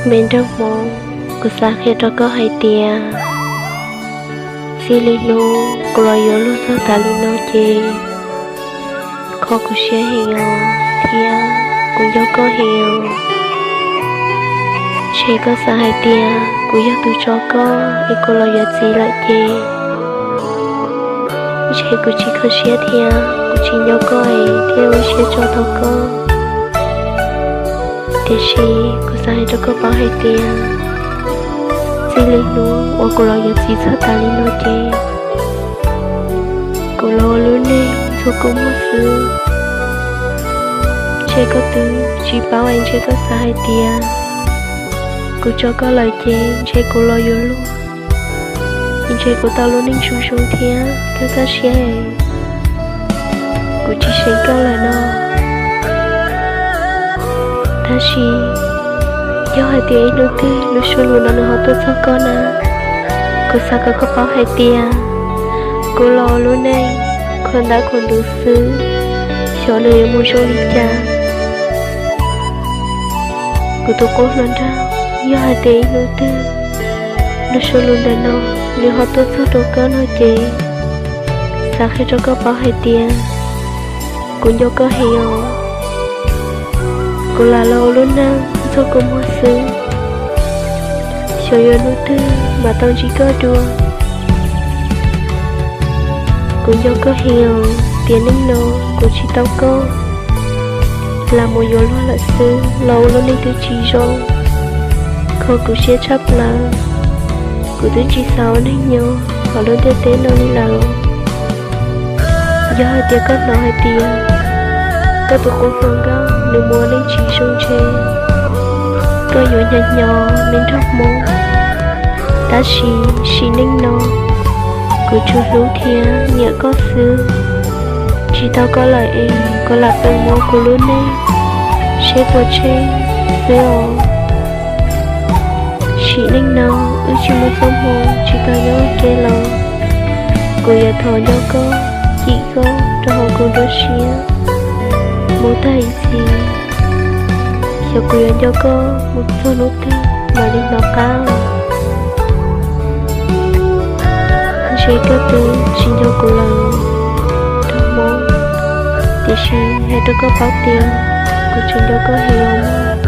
Me nraug Hmoob, kuv xav qhia rau koj hais tias txij li hnub kuv los yuav luag txog tas li no ces kho kuv siab heev os, thiab kuv nco koj heev os. Ntshe koj xav hais tias kuv yog tus tso koj es kuv los yuav txiv lawm ces ntshe kuv tsis kho siab thiab kuv tsis nco koj es thiaj ua siab tso tau koj. Tiam sis kuv xav hais rau koj paub hais tias txij li hnub uas kuv los yuav txiv txog tas li no ces kuv los ua lub neej ntxuag kua muag xwb. Ntshe koj twb tsis paub es ntshe koj xav hais tias kuv tso koj lawm ces ntshe kuv los yuav luag, ntshe kuv tau lub neej zoo zoo thiab kaj kaj siab es kuv tsis seev koj lawm no. Tab sis yog hais tias ib hnub twg lub suab lus no nws ho tuaj txog koj na, kuv xav kom koj paub hais tias kuv los ua lub neej khuam ntab khuam ntuv xwb, xyov nws yuav mus zoo li cas. Kuv tus qub hluas nraug, yog hais tias ib hnub twg lub suab lus ntawm no nws ho tuaj txog rau koj no ces xav qhia rau koj paub hais tias kuv nco koj heev os. Kuv lam los ua lub neej ntxuag kua muag xwb, xyov yuav hnub twg mam tau ntsib koj dua. Kuv nco koj heev os, tiam neej no kuv tsis tau koj, lam mus yuav luag lawm xwb los ua lub neej twb tsis zoo, kho kuv siab tshaj plaws. Kuv twb tsis xav ua neeg nyob hauv lub ntiaj teb no li lawm. Yog hais tias koj hnov hais tias koj tus qub hluas nkauj nws mus ua neej tsis zoo ntshe koj yuav hnyo hnyo me nraug Hmoob. Tab sis sim neej no kuv tsuas hlub thiab nyiam koj xwb. Tsis tau koj lawm es kuv lam peem mus ua kuv lub neej seb puas tsheej xwb os. Sim neej no wb tsis muaj txoj hmoo tsis tau nyob ua ke los kuv yuav thov nco koj, cim koj rau hauv kuv nruab siab mus tag ib txhis. Xyov kuv yuav nco koj mus txog hnub twg mam li hnov qab. Ntshe koj twb tsis nco kuv lawm, nraug Hmoob, tiam sis hais rau koj paub tias kuv tseem nco koj heev os.